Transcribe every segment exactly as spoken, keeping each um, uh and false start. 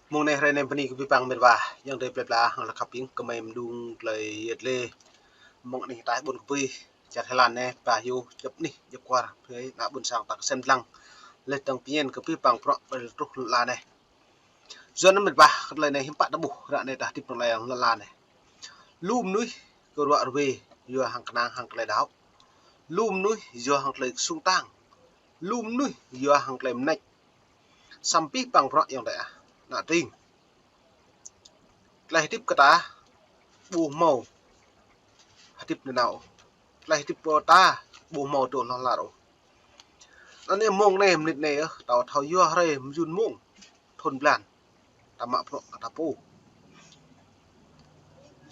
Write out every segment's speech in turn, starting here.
Mông anai hrơi anai bơni kơ abih bang met wa, ayŏng adơi plơi pla, hăng lăk khăp ƀing gơmơi mơdung tơlơi yet lĕ. Mông anai ta ƀôn kơ abih, čar Thái Lan anai, ba yơh, djŏp anih, djŏp kwar, hrơi ană ƀôn sang ta kơsem lăng. Lĕ tơ̆ng pơñen kơ abih bang bruă ƀơi lŏn truh lŏn ala anai. Yua anŭn met wa, kơ tơlơi anai hiư̆m pă ta ƀuh, ră anai ta hơdip lŏn ala anai. Lu mơnuih kơ ruă rơwe, yua hăng kơnang hăng tơlơi đaŏ. Lu mơnuih yua hăng tơlơi kơsung tang. Lu mơnuih yua hăng tơlơi mơneč. Samơ̆ abih bang bruă ayŏng adơi ah, ană tring. Tơlơi hơdip kơ ta ƀu hmâo hơdip nanao. Tơlơi hơdip kơ ta ƀu hmâo dŏ hloh lar ôh. Anŭn yơh mông anai, mơnit anai yơh, ta thâo yua hrơi mơyŭn mông, thŭn blan. Ta mă bruă kơ ta pô.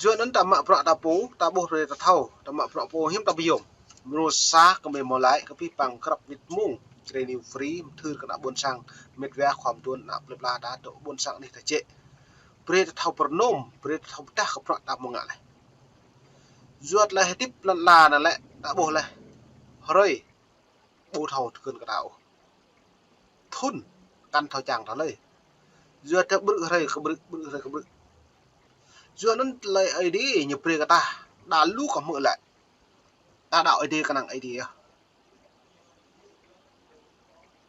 Yua anŭn ta mă bruă ta pô, ta ƀuh brơi ta thâo, ta mă bruă pô hiư̆m ta pơyom. Mrô sa gơmơi mơ̆ laĭ kơ abih bang grăp wĭt mông, Jrai New Free, mơthưr kơ ană ƀôn sang, met wa khua mơduôn ană plơi pla ta dŏ ƀôn sang anih ta jĕ. Brơi ta thâo pơrơnôm, brơi ta thâo pơdah kơ bruă ta mơ̆ ngă laih. Yua tơlơi hơdip lŏn ala anai lĕ, ta ƀuh laih. Hrơi ƀu thâo tơkơn kơ ta ôh. Thŭn kăn thâo čang ta lơi. Yua ta ƀrư̆ hrơi kơ ƀrư̆, ƀrư̆ hrơi kơ ƀrư̆. Yua anŭn tơlơi Ơi Adai ñu brơi kơ ta, đa lu kơ hmư̆ lĕ. Ta đaŏ Ơi Adai, kơnang Ơi Adai yơh.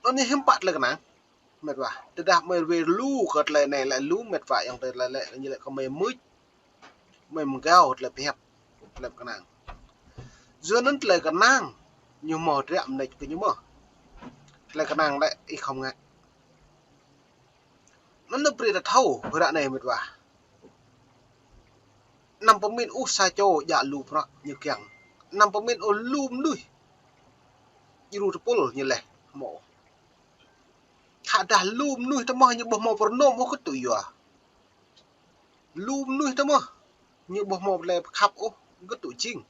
Anŭn ñu hiư̆m pă tơlơi kơnang. Met wa, tơdah mơi rơwe lu kơ tơlơi anai lĕ lu met wa, ayŏng adơi, tơlơi lĕ ñu lĕ kơ mơi mưč. Mơi mơgao tơlơi pơhiăp, tơlơi kơnang. Yua anŭn tơlơi kơnang ñu hmâo hơdră mơneč kơ ñu mơ̆. Tơlơi kơnang lĕ ih khŏm ngă. Anŭn ñu brơi ta thâo, ră anai met wa. Anăm pơmĭn ôh sa čô djă lu bruă ñu kiăng. Anăm pơmĭn ôh lu mơnuih djru tơpul ñu laih hmâo. Khă dah lu mơnuih tơmơ̆ ñu ƀu hmâo pơrơnôm ôh, gơ̆t tŭ yua. Lu mơnuih tơmơ̆ ñu ƀu hmâo tơlơi pơkhăp ôh, gơ̆t tŭ jing.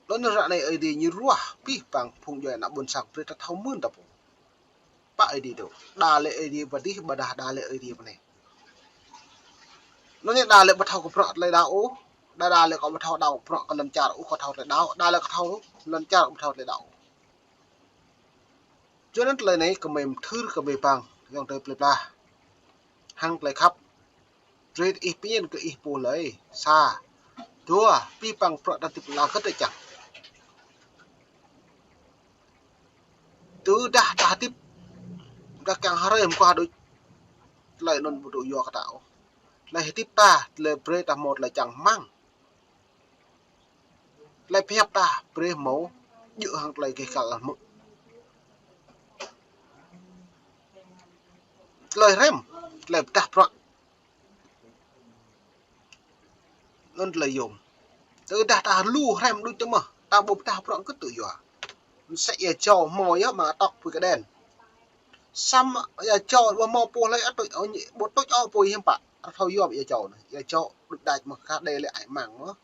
Anŭn ră anai Ơi Adai ñu ruah abih bang phung djuai ană ƀôn sang brơi ta thâo mơ̆n ta pô. Pă Ơi Adai tŭ. Đa lĕ Ơi Adai pơdih, ƀôdah đa lĕ Ơi Adai pơneh. Anŭn ñu đa lĕ ƀu thâo kơ bruă tơlơi đaŏ ôh, đa đa lĕ kơ ƀu thâo đaŏ bruă kơ lŏn čar ôh, kơ thâo tơlơi đaŏ, đa lĕ kơ thâo lŏn čar ƀu thâo tơlơi đaŏ ôh. Yua anŭn tơlơi anai gơmơi mơthưr kơ abih bang ayŏng adơi plơi pla. Hăng tơlơi khăp. Brơi ih pơñen kơ ih pô lơi. Sa. Dua, abih bang bruă ta hơdip lăng kơ tơčăng. Tơdah ta hơdip, ta kiăng hrơi mơguah đôč. Tơlơi anŭn ƀu dŏ yua kơ ta ôh. Tơlơi hơdip ta, tơlơi brơi ta hmâo tơlơi čang rơmang. Tơlơi pơhiăp ta brơi hmâo djơ̆ hăng tơlơi gêh gal hmư̆. Tơlơi hrăm, tơlơi pơdah bruă. Anŭn tơlơi yôm. Tơdah ta lu hrăm đôč tơmơ̆, ta ƀu pơdah bruă gơ̆t tŭ yua. Mơsĕ ia čô hmâo yơh mă tŏk pui kơđen. Samơ̆ ia čô ƀu hmâo pô hlơi ăt tŭč, ƀu tŭč ôh pô hiư̆m pă. Ăt thâo yôm ia čô anai. Ia čô đôč đač mơ̆ kah đe lĕ ai mang mơ̆.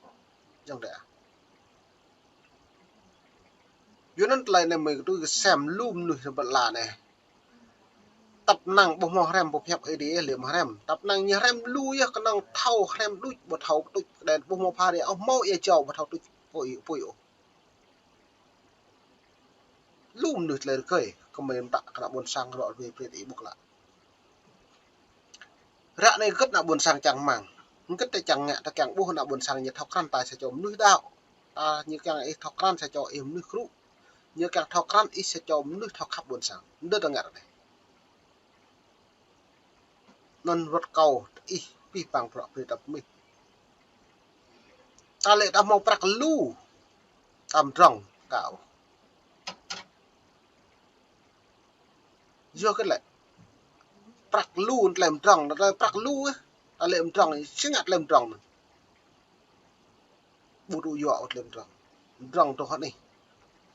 Ayŏng adơi ah. Yua anŭn tơlơi anai mơi kơtui kơsem lu mơnuih rơbat la anai. Tăp năng ƀu hmâo hrăm pơhiăp Ơi Adai lĕ mơ̆ hrăm. Tăp năng ñu hrăm lu yơh, kơnơ̆ng thâo hrăm đôč, ƀu thâo tŭč kơđen, ƀu hmâo pha ri ôh, hmâo ia čô ƀu thâo tŭč pui, pui ôh. Lu mơnuih tơlơi rơgơi, kơ mơi mơtă kơ ană ƀôn sang rŏ rơwe brơi ta ih ƀuh klă. Ră anai gơ̆t ană ƀôn sang čang rơmang. Gơ̆t ta čang ngă, ta kiăng ƀuh ană ƀôn sang ñu thâo krăn ta sa čô mơnuih đaŏ. Ta ñu kiăng ih thâo krăn sa čô ih mơnuih krŭ. Ñu kiăng thâo krăn ih sa čô mơnuih thâo khăp ƀôn sang. Đơ ta ngă ră anai. Anŭn wơ̆t kâo ih abih bang bruă brơi ta pơmĭn. Ta lĕ ta hmâo prăk lu. Ta mdrŏng kâo. Yua kơ lĕ prăk lu tơlơi mdrŏng, tơlơi prăk lu, ơ. Ta lĕ mdrŏng, si ngă tơlơi mdrŏng anŭn. Ƀu dŏ yua ôh tơlơi mdrŏng. Mdrŏng tŭ hơnĭ.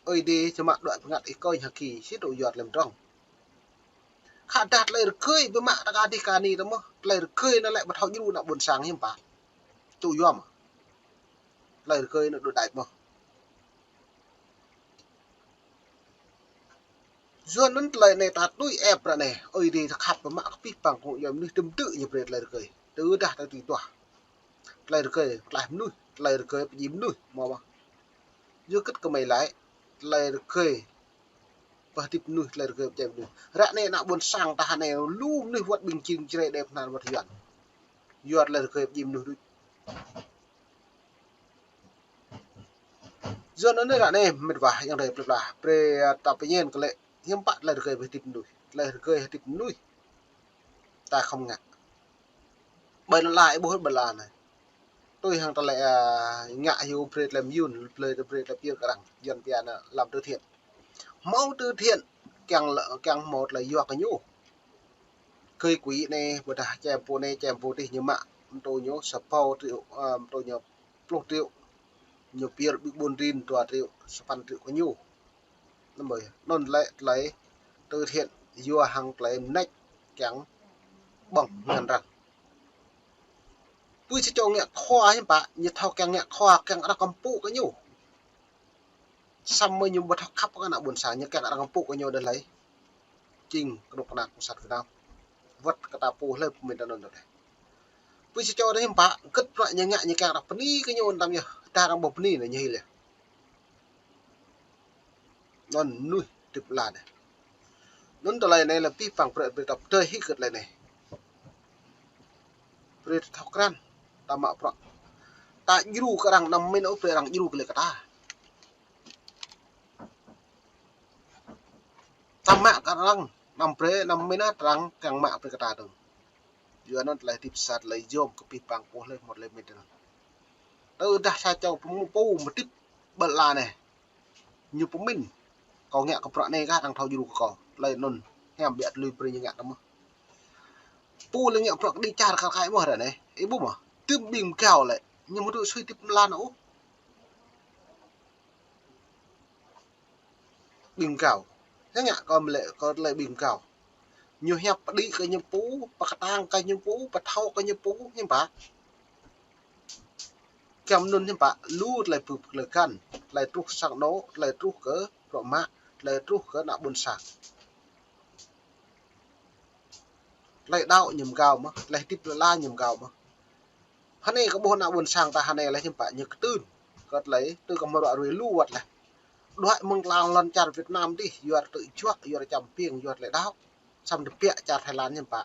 Ơi Adai či mă đuaĭ bơngăt ih kơnh hơki, si dŏ yua tơlơi mdrŏng. Khă dah tơlơi rơgơi, ƀu mă ta kah dih kah ni tơmơ̆. Tơlơi rơgơi anŭn lĕ ƀu thâo djru ană ƀôn sang hiư̆m pă. Tŭ yua mơ̆. Tơlơi rơgơi anŭn đôč đač mơ̆. Yua anŭn tơlơi anai ta tui ĕp ră anai, Ơi Adai ta khăp mă kơ abih bang kơ yua mơnuih tơm tơ̆ ñu brơi tơlơi rơgơi. Tơdah ta tui tuah. Tơlơi rơgơi, pơklaih mơnuih, tơlơi rơgơi pơdjai mơnuih, mơ̆ mơ̆. Yua kơ gơmơi laĭ, tơlơi rơgơi pơhơdip mơnuih, tơlơi rơgơi pơdjai mơnuih. Ră anai ană ƀôn sang ta anai lu mơnuih wơ̆t ƀing jing Jrai Đê Bơhnar wơ̆t Yuan. Yua tơlơi rơgơi pơdjai mơnuih đôč. Yua anŭn ră anai mĕt wa ayŏng adơi plơi pla, brơi ta pơñen kơ lĕ hiư̆m pă tơlơi rơgơi pơhơdip mơnuih. Tơlơi rơgơi hơdip mơnuih ta khŏm ngă. Ƀơi lŏn ala ih ƀuh ƀơi lŏn ala anai. Tui hăng tơlơi, a, ngă hyu brơi tơlơi mơyŭn, brơi, brơi tơlơi pơyơr kơ arăng, Yuan pia anŭn làm từ thiện. Hmâo từ thiện kiăng lĕ, kiăng hmâo tơlơi yua kơ ñu. Kơi quỹ anai, ƀôdah čem pô anai, čem pô adih ñu mă, mơ̆ng tơ ñu sapăn triệu, a, mơ̆ng tơ ñu pluh triệu, ñu pơyơr ƀing ƀun rin dua triệu, sapăn triệu kơ ñu. Anŭn ƀơi, anŭn lĕ tơlơi từ thiện yua hăng tơlơi mơneč kiăng ƀơ̆ng ngăn arăng. Pui sa čô ngă khua hiư̆m pă, ñu thâo kiăng ngă khua, kiăng arăng kơmpŭ kơ ñu. Samơ̆ ñu ƀu thâo khăp kơ ană ƀôn sang, ñu kiăng arăng kơmpŭ kơ ñu đah lĕ. Jing kơnuk kơna cộng sản Việt Nam. Wơ̆t kơ ta pô hlơi pơmĭn tơ anŭn đah lĕ. Pui sa čô đah hiư̆m pă, gĭt bruă ñu ngă, ñu kiăng arăng bơni kơ ñu anŭn tăm yơh, dah arăng ƀu bơni anai ñu hil yơh. Anŭn mơnuih hơdip lăn anai. Anŭn tơlơi anai lĕ pih păng brơi, brơi ta pơdơi hĭ kơ tơlơi anai. Brơi ta thâo krăn, ta mă bruă. Ta djru kơ arăng anăm min ôh, brơi arăng djru kơ lĕ kơ ta. Ta mă kơ arăng anăm brơi, anăm min ôh, arăng kiăng mă brơi kơ ta dơ̆ng. Yua anŭn tơlơi hơdip sa tơlơi yôm kơ pih păng pô hlơi hmâo tơlơi mĭn tơ anŭn. Tơdah sa čô pơmŭ pô mơhơdip ƀơi lŏn ala anai. Ñu pơmĭn. Kâo ngă kơ bruă anai kah arăng thâo djru kơ kâo. Tơlơi anŭn hiam biă tơlơi brơi ñu ngă tơ mơ̆. Pô lĕ ngă bruă kơđi čar kar kaĭ mơ̆ ră anai. Ih ƀuh mơ̆. Tơm ƀing mơgao lĕ. Ñu mơ̆ tŭ sui hơdip mơlan ôh. Ƀing mơgao. Hiư̆m ngă kơ mơlĕ kơ tơlơi ƀing mơgao. Ñu hiăp pơđĭ kơ ñu pô, pơkơtang kơ ñu pô, pơthâo kơ ñu pô, hiư̆m pă. Kiăng anŭn hiư̆m pă, lu tơlơi bưp tơlơi găn, tơlơi truh sang anŏ, tơlơi truh kơ bruă mă, tơlơi truh kơ ană ƀôn sang. Tơlơi đaŏ ñu mơgao mơ̆, tơlơi hơdip lŏn ala ñu mơgao mơ̆. Hơnai kơ ƀuh ană ƀôn sang ta hơnai lĕ hiư̆m pă ñu kơtưn. Kơ tơlơi tui kơ mơruă rui lu wơ̆t lĕ. Đuaĭ mơ̆ng tơlang lŏn čar Việt Nam adih, yua tơlơi juă, yua čăm piêng, yua tơlơi đaŏ. Samơ̆ tơbiă čar Thái Lan hiư̆m pă.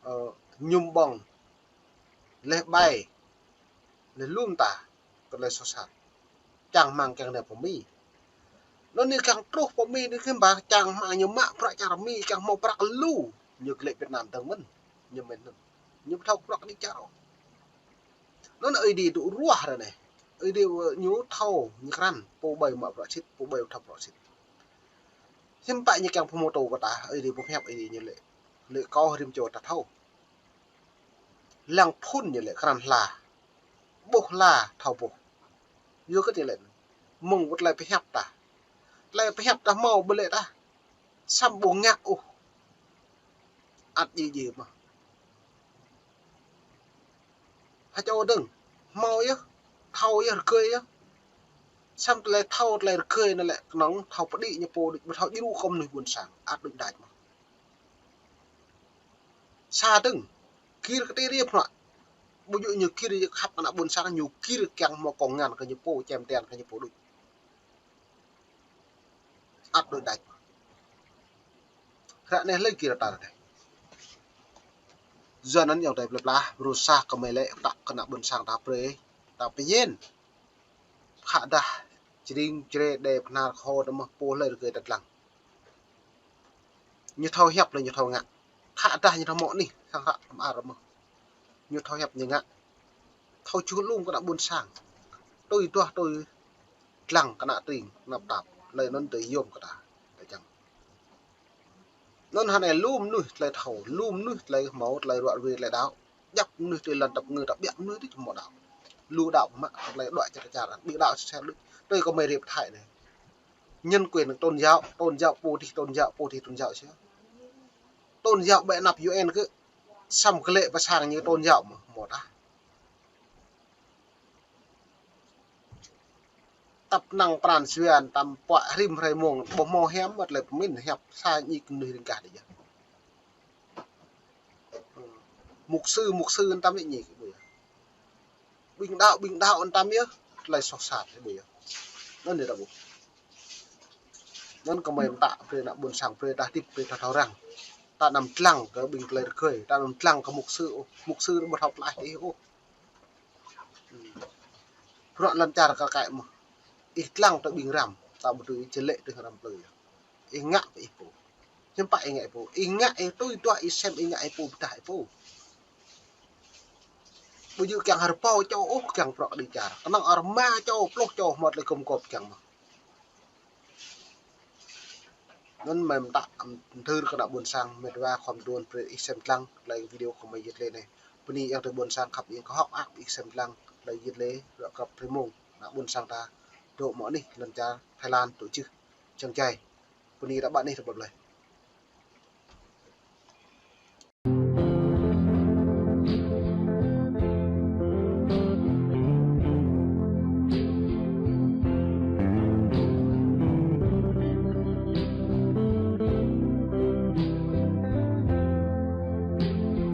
Ơ, mơñum ƀơ̆ng. Leh ƀai. Leh lŏm ta. Kơ tơlơi soh sat. Čang rơmang kiăng nao pơ Mi. Anŭn ñu kiăng truh pơ Mi anai kơ ƀing čang rơmang ñu mă prăk čar Mi kiăng hmâo prăk lu. Ñu glĕ Việt Nam dơ̆ng mơ̆n. Ñu mĭn anŭn. Ñu ƀu thâo prăk kơđi čar ôh. Anŭn Ơi Adai dŏ ruah ră anai. Ơi Adai ñu thâo ñu krăn pô ƀai mă prăk sĭt, pô ƀai thâo prăk sĭt. Hiư̆m pă ñu kiăng pơhmutu kơ ta, Ơi Adai pơhiăp Ơi Adai ñu lĕ. Lĕ kâo rĭm čô ta thâo. Lăng phŭn ñu lĕ krăn hla. Ƀuh hla thâo ƀuh. Yua kơ tơlơi. Mơ̆ng wơ̆t tơlơi pơhiăp ta. Tơlơi pơhiăp ta hmâo ƀơi lĕ ta. Samơ̆ ƀu ngă ôh. Ăt djơ̆ djơ̆ mơ̆. Hơčâo dơ̆ng. Hmâo yơh. Thâo yơh rơgơi yơh. Samơ̆ tơlơi thâo tơlơi rơgơi anŭn lĕ kơnơ̆ng thâo pơđĭ ñu pô đôč, ƀu thâo djru kơ mơnuih ƀôn sang. Ăt đôč đač mơ̆. Sa dơ̆ng, gir kơtê riê pơnă. Ƀu djơ̆ ñu gir yơh khăp kơ ană ƀôn sang, ñu gir kiăng hmâo kông ngăn kơ ñu pô, čem tian kơ ñu pô đôč. Ăt đôč đač. Ră anai hlơi gir ta ră anai. Yua anŭn ayŏng adơi plơi pla, ƀrô sa kơ mơi lĕ pơtă kơ ană ƀôn sang ta brơi. Ta pơñen. Khă dah, jring, jre, đe, bơhnar, kơhô, tơ mơ̆, pô hlơi rơgơi ta dlăng. Ñu thâo hiăp lĕ ñu thâo ngă. Khă dah ñu thâo mŏ anih, sang hră mơar mơ̆. Ñu thâo hiăp ñu ngă. Thâo čuh lum kơ ană ƀôn sang. Tui duah tui dlăng kơ ană tring, ană pơtap. Tơlơi anŭn tơlơi yôm kơ ta. Tơlơi čang. Anŭn hơnai lu mơnuih tơlơi thâo, lu mơnuih tơlơi hmâo, tơlơi ruă rui, tơlơi đaŏ. Djăp mơnuih tui lŏn tăp ngư ta ƀiă mơnuih tui hmâo đaŏ. Lu đaŏ mă tơlơi đuaĭ čar čar, ƀing đaŏ sel đôč. Tui kơ mơi rip Thái anai. Nhân quyền tôn giáo, tôn giáo pô adih, tôn giáo pô adih, tôn giáo sel. Tôn giáo ƀơi anăp U N kơ. Samơ̆ glĕ pơ sang ñu tôn giáo mơ̆, hmâo tah. Tăp năng pran jua tăm puă rĭm hrơi mông, ƀu hmâo hiam mơ̆t lĕ pơmĭn hiăp sa ñik mơnuih ring gah đôč yơh. Mục sư, mục sư tăm ñik ƀu yơh. Ƀing đaŏ, ƀing đaŏ tăm yơh, tơlơi soh sat ƀu yơh. Anŭn yơh ta ƀuh. Anŭn kơmơi mơtă brơi ană ƀôn sang brơi ta hơdip brơi ta thâo răng. Ta anăm lăng kơ ƀing tơlơi rơgơi, ta anăm lăng kơ mục sư ôh, mục sư ƀu thâo tlaih ih ôh. Bruă lŏn čar kơ kăi mơ̆. Ih lăng tơ ƀing răm, ta ƀu tui ih jơlĕ tơ răm plư. Ih ngă pơ ih pô. Hiư̆m pă ih ngă ih pô. Ih ngă ih tui tuă ih sem ih ngă ih pô pơdah ih pô. Ƀu djơ̆ kiăng hơrơbâo čô ôh kiăng bruă kơđi čar. Kơnơ̆ng rơma čô, pluh čô hmâo tơlơi gum gôp kiăng mơ̆. Anŭn mơi mơtă, ưm, mơthưr kơ ană ƀôn sang, met wa khŏm đuôn brơi ih sem lăng tơlơi video kơmơi yit lĕ anai. Bơni yang tơ ƀôn sang khăp ing kơhŏk ak ih sem lăng tơlơi yit lĕ rŏ kăp brơi mông ană ƀôn sang ta dŏ mơ̆ anih lŏn čar Thái Lan dŏ jưh. Čang jai. Bơni ră ƀă anih ră ƀă blơi.